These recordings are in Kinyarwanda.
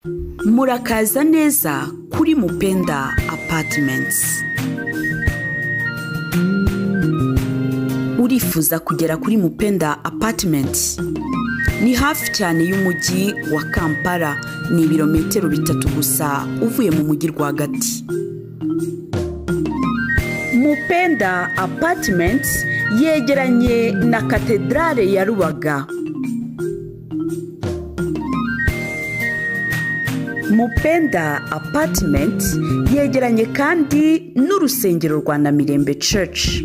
Murakaza neza kuri Mupenda Apartments. Urifuza kugera kuri Mupenda Apartments? Ni hafi cyane y'umujyi wa Kampala, ni ibirometero 3 gusa uvuye mu mujyi rwagati. Mupenda Apartments yegeranye na Katedrale ya Rubaga. Mupenda Apartments yegeranye kandi n'urusengero rwa Namirembe Church.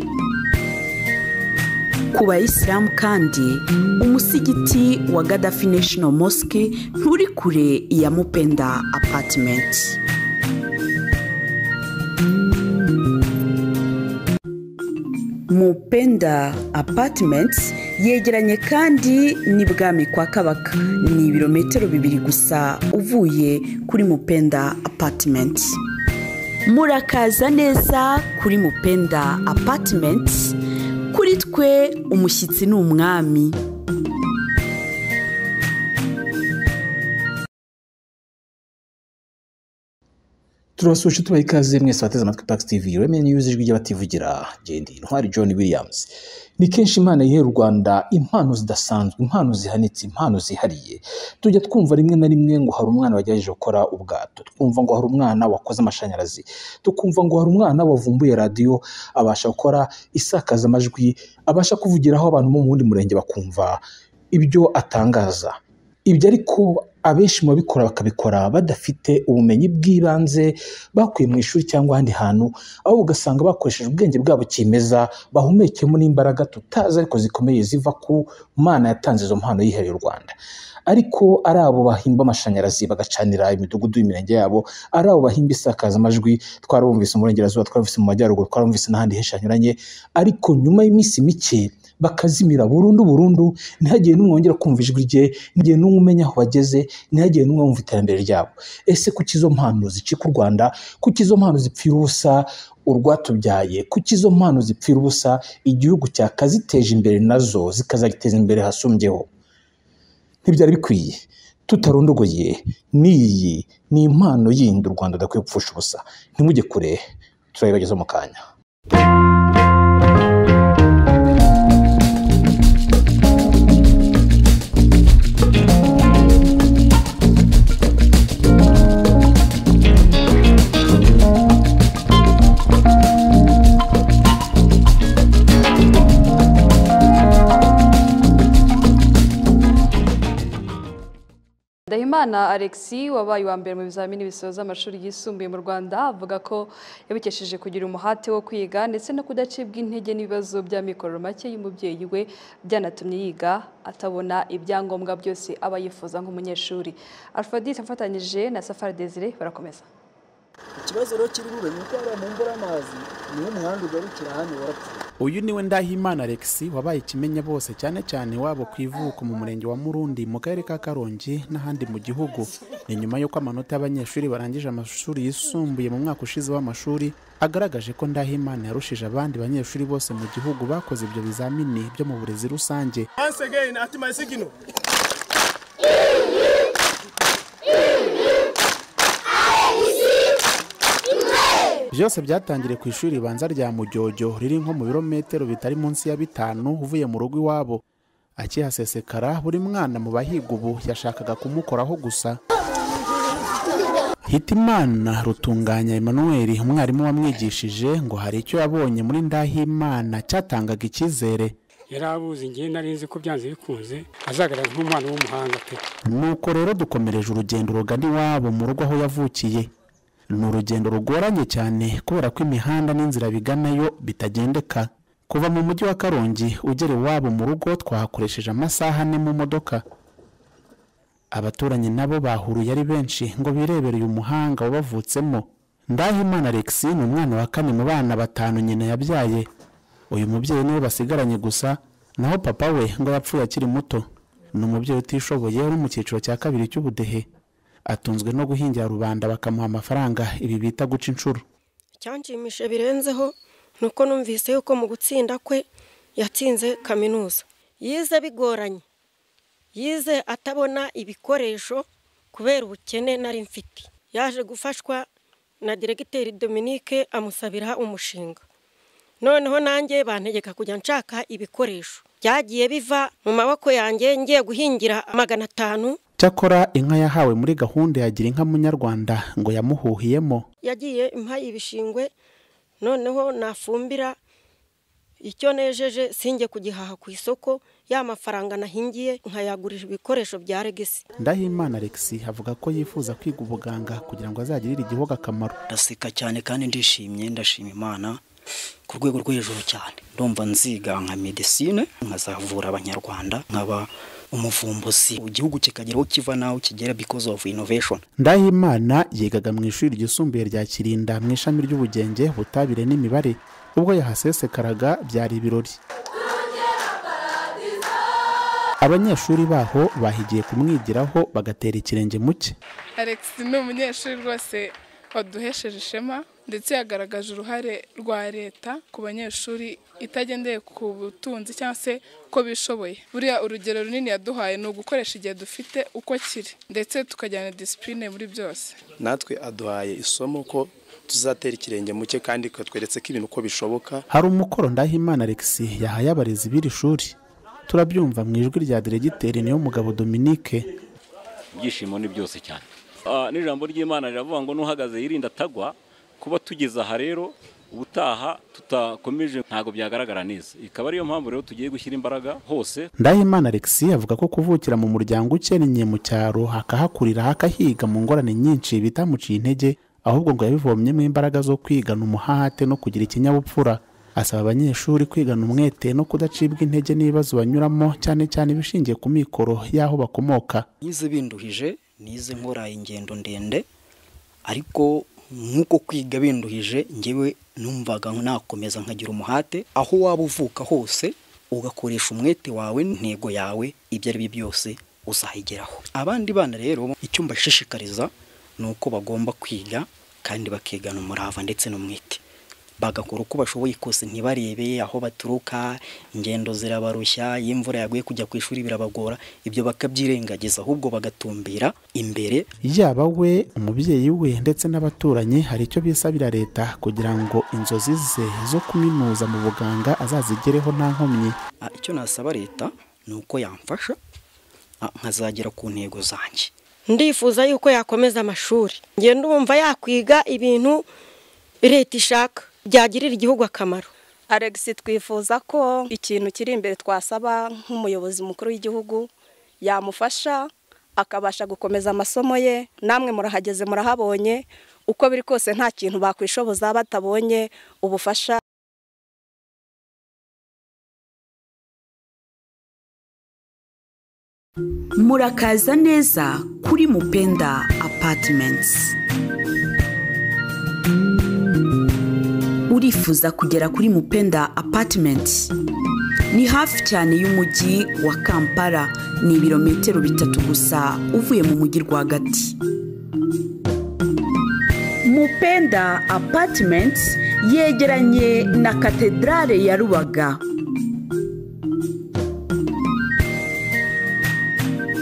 Ku bayisilamu kandi, umusigiti wa Gaddafi National Mosque nturi kure ya Mupenda Apartment. Mupenda Apartments yegeranye kandi n'ibwami kwa Kabaka, ni ibirometero 2 gusa uvuye kuri Mupenda Apartments. Murakaza neza kuri Mupenda Apartments. Kuri twe umushyitsi ni umwami. Turabasuhuje tubaha ikaze mwese bateze amatwi Pax TV, Reme News, ijwi ry'abativugira. Gendi Ntwari John Williams. Ni kenshi Imana yihera u Rwanda impano zidasanzwe, impano zihanitse, impano zihariye. Tujya twumva rimwe na rimwe ngo hari umwana wagerageje gukora ubwato, twumva ngo hari umwana wakoze amashanyarazi, tukumva ngo hari umwana wavumbuye radiyo, abasha gukora isakazamajwi, abasha kuvugiraho abantu bo mu wundi murenge bakumva ibyo atangaza. Ibyo ariko abenshi mu babikora bakabikora badafite ubumenyi bw'ibanze bakuye mu ishuri cyangwa ahandi hantu, aho ugasanga bakoresheje ubwenge bwabo kimeza, bahumekemo n'imbaraga tutazi ariko zikomeye ziva ku Mana yatanze izo mpano yihereye u Rwanda. Ariko ari abo bahimba amashanyarazi bagacanira imidugudu y'imirenge yabo, ari abo bahimba isakazamajwi, twarumvise mu burengerazuba, twarumvise mu majyaruguru, twarumvise n'ahandi henshi hanyuranye, ariko nyuma y'iminsi mike bakazimira burundu burundu, ntihagire n'umwe wongera kumva ijwi rye, ntihagire n'umwe umenya aho bageze, ntihagire n'umwe wumva iterambere ryabo. Ese kuki izo mpano zicika u Rwanda? Kuki izo mpano zipfira ubusa urwatubyaye? Kuki izo mpano zipfira ubusa igihugu cyakaziteje imbere nazo zikazagiteza imbere hasumbyeho? Ntibyari bikwiye. Tutarondogoye, n'iyi ni impano yindi u Rwanda rudakwiye gupfusha ubusa. Ntimujye kure, turabibageza mu kanya. Ndahimana Alexis wabaye wa mbere mu bizamini bisoza amashuri yisumbuye mu Rwanda avuga ko yabikesheje kugira umuhate wo kwiga ndetse no kudacibwa intege n'ibibazo by'amikoro make y'umubyeyi we byanatumye yiga atabona ibyangombwa byose aba yifuza nk'umunyeshuri. Alphadite afatanyije na Safari Desire barakomeza. Ikibazo rero kiri bube nuko ari mu mvura amazi niho umuhanda ugarukira hano warapfuye. Uyu niwe Ndahimana Alexis wabaye ikimenya bose cyane cyane wabo ku ivuko mu murenge wa Murundi mu karere ka Karongi n'ahandi mu gihugu. Ni nyuma y'uko amanota y'abanyeshuri barangije amashuri yisumbuye mu mwaka ushize w'amashuri agaragaje ko Ndahimana yarushije abandi banyeshuri bose mu gihugu bakoze ibyo bizamini byo mu burezi rusange. Once again at my signal. Byose byatangiriye ku ishuri ribanza rya Mujyojyo riri nko mu birometero bitari munsi ya 5 uvuye mu rugo iwabo. Akihasesekara buri mwana mu bahiga ubu yashakaga kumukoraho gusa. Hitimana Rutunganya Emmanuel, umwarimu wamwigishije, ngo hari icyo yabonye muri Ndahimana cyatangaga icyizere. Yarabuze ngiye narinzi ko byanze bikunze azagaragara nk'umwana w'umuhanga pe. Nuko rero dukomereje urugendo rugana iwabo mu rugo aho yavukiye. Ni urugendo rugoranye cyane kubera ko imihanda n'inzira biganayo bitagendeka. Kuva mu mujyi wa Karongi ugera iwabo mu rugo twahakoresheje amasaha 4 mu modoka. Abaturanyi nabo bahuruye ari benshi ngo birebere uyu muhanga wabavutsemo. Ndahimana Alexis ni umwana wa 4 mu bana 5 nyina yabyaye. Uyu mubyeyi niwe basigaranye gusa, naho papa we ngo yapfuye akiri muto. Ni umubyeyi utishoboye uri mu cyiciro cya 2 cy'ubudehe. Atunzwe no guhingira rubanda bakamuha amafaranga, ibi bita guca inshuro. Icyanshimishe birenzeho nuko numvise yuko mu gutsinda kwe yatsinze kaminuza. Yize bigoranye, yize atabona ibikoresho Kubera ubukene nari mfite, yaje gufashwa na Diregiteri Dominique amusabira umushinga. Noneho nanjye bantegeka kujya nshaka ibikoresho byagiye biva mu maboko yanjye, ngiye guhingira 500. Cyakora inka yahawe muri gahunda ya Gira Inka Munyarwanda ngo yamuhuhiyemo. Yagiye impa ibishingwe, noneho nafumbira icyo nejeje sinjye kugihaha ku isoko, ya mafaranga nahingiye nkayagurisha ibikoresho bya regisi. Ndahimana Alexis avuga ko yifuza kwiga ubuganga kugira ngo azagirire igihugu akamaro. Ndaseka cyane kandi ndishimye, ndashima Imana ku rwego rwo hejuru cyane. Ndumva nziga nka medicine, nkazavura abanyarwanda, nkaba umuvumbuzi, igihugu kikagera aho kiva naho kigera because of innovation. Ndahimana yigaga mu ishuri ryisumbuye rya Kirinda mu ishami ry'ubugenge, ubutabire n'imibare. Ubwo yahasesekaraga byari ibirori. Abanyeshuri baho bahigiye kumwigiraho bagatera ikirenge mu cye. Alex ni umunyeshuri rwose waduhesheje ishema, ndetse yagaragaje uruhare rwa leta ku banyeshuri itagendeye ku butunzi cyangwa se ko bishoboye. Buriya urugero runini yaduhaye ni ugukoresha igihe dufite uko kiri, ndetse tukajyana discipline muri byose. Natwe aduhaye isomo ko tuzatera ikirenge mu cye kandi katweretse ko ibintu uko bishoboka. Hari umukoro Ndahimana Alex yahaye abarezi b'iri shuri. Turabyumva mu ijwi rya Diregiteri Niyomugabo Dominique. Ibyishimo ni byose cyane. N'ijambo ry'Imana riravuga ngo nuhagaze yirinda atagwa. Kuba tugeze aha rero ubutaha tutakomeje ntago byagaragara neza, ikaba ariyo mpamvu rero tugiye gushyira imbaraga hose. Ndahimana Alexis avuga ko kuvukira mu muryango ukennye mu cyaro hakahakurira hakahiga mu ngorane nyinshi bitamuciye intege, ahubwo ngo yabivomyemo imbaraga zo kwigana umuhate no kugira ikinyabupfura. Asaba abanyeshuri kwigana umwete no kudacibwa intege n'ibibazo banyuramo, cyane cyane ibishingiye ku mikoro y'aho bakomoka. Nize binduhije, nize nkora ingendo ndende, ariko nkuko kwiga binduhije njyewe numvaga nakomeza nkagira umuhate. Aho waba uvuka hose ugakoresha umwete wawe n'intego yawe, ibyo ari byo byose uzayigeraho. Abandi bana rero icyo mbashishikariza ni uko bagomba kwiga kandi bakigana umurava ndetse n'umwete, bagakora uko bashoboye kose, ntibarebe aho baturuka, ingendo zirabarushya, imvura yaguye kujya ku ishuri birabagora, ibyo bakabyirengagiza ahubwo bagatumbira imbere. Yaba we, umubyeyi we ndetse n'abaturanyi hari icyo bisabira leta kugira ngo inzozi ze zo kuminuza mu buganga azazigereho nta nkomyi. Icyo nasaba leta ni uko yamfasha nkazagera ku ntego zanjye. Ndifuza yuko yakomeza amashuri, ngiye ndumva yakwiga ibintu leta ishaka byagirira igihugu akamaro. Alex twifuza ko ikintu kiri imbere twasaba nk'umuyobozi mukuru w'igihugu yamufasha akabasha gukomeza amasomo ye. Namwe murahageze murahabonye, uko biri kose nta kintu bakwishoboza batabonye ubufasha. Murakaza neza kuri Mupenda Apartments. Urifuza kugera kuri Mupenda Apartments? Ni hafi cyane y'umujyi wa Kampala, ni ibirometero 3 gusa uvuye mu mujyi rwagati. Mupenda Apartments yegeranye na Katedrale ya Rubaga.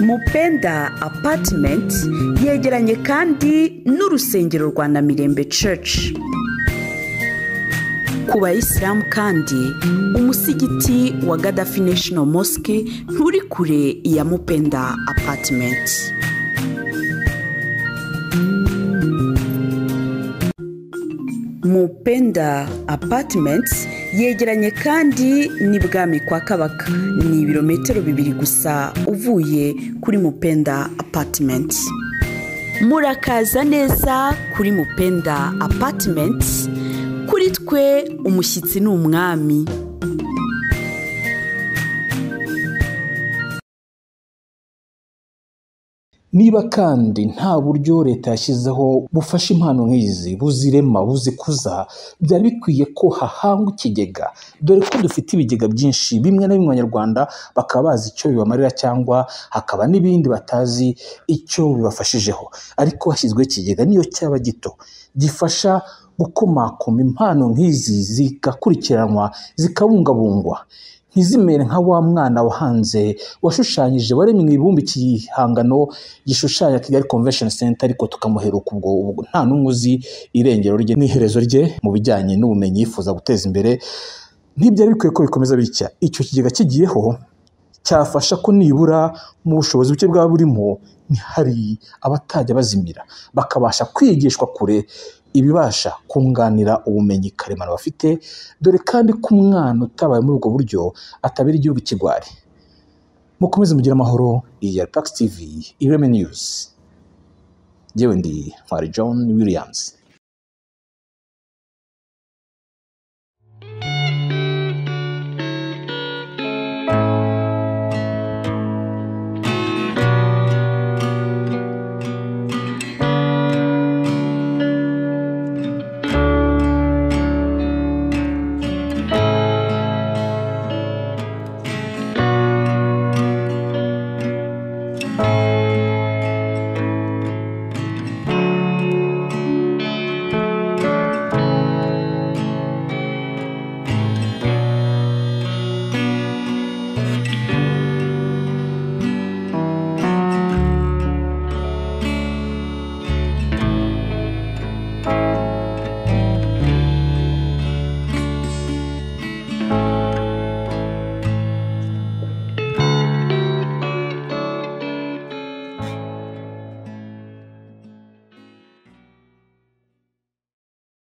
Mupenda Apartments yegeranye kandi n'urusengero rwa Namirembe Church. Ku bayisilamu kandi umusigiti wa Gaddafi National Mosque nturi kure ya Mupenda Apartment. Mupenda Apartments yegeranye kandi n'ibwami kwa Kabaka, ni ibirometero 2 gusa uvuye kuri Mupenda Apartments. Murakaza neza kuri Mupenda Apartments. Kuri twe umushyitsi ni umwami. Niba kandi nta buryo leta yashyizeho bufasha impano nk'izi, buzirema, buzikuza, byari bikwiye ko hahangwa ikigega, dore ko dufite ibigega byinshi, bimwe na bimwe Abanyarwanda bakaba bazi icyo bibamarira cyangwa hakaba n'ibindi batazi icyo bibafashijeho. Ariko hashyizweho ikigega niyo cyaba gito gifasha gukomakoma impano nk'izi, zigakurikiranwa, zikabungabungwa, Ntizimere nka wa mwana wahanze, washushanyije, waremye mu ibumba igihangano gishushanya Kigali Convention Center, ariko tukamuheruka ubwo nta n'umwe uzi irengero rye n'iherezo rye mu bijyanye n'ubumenyi yifuza guteza imbere. Ntibyari bikwiye ko bikomeza bitya. Icyo kigega kigiyeho cyafasha ko nibura mu bushobozi buke bwaba burimo ntihari abatajya bazimira, bakabasha kwigishwa kure ibibasha kunganira ubumenyi karemano bafite, dore kandi ko umwana utabaye muri ubwo buryo atabera igihugu ikigwari. Mukomeze mugire amahoro. Iyi ya Pax TV, Ireme News. Njyewe ndi Ntwari John Williams.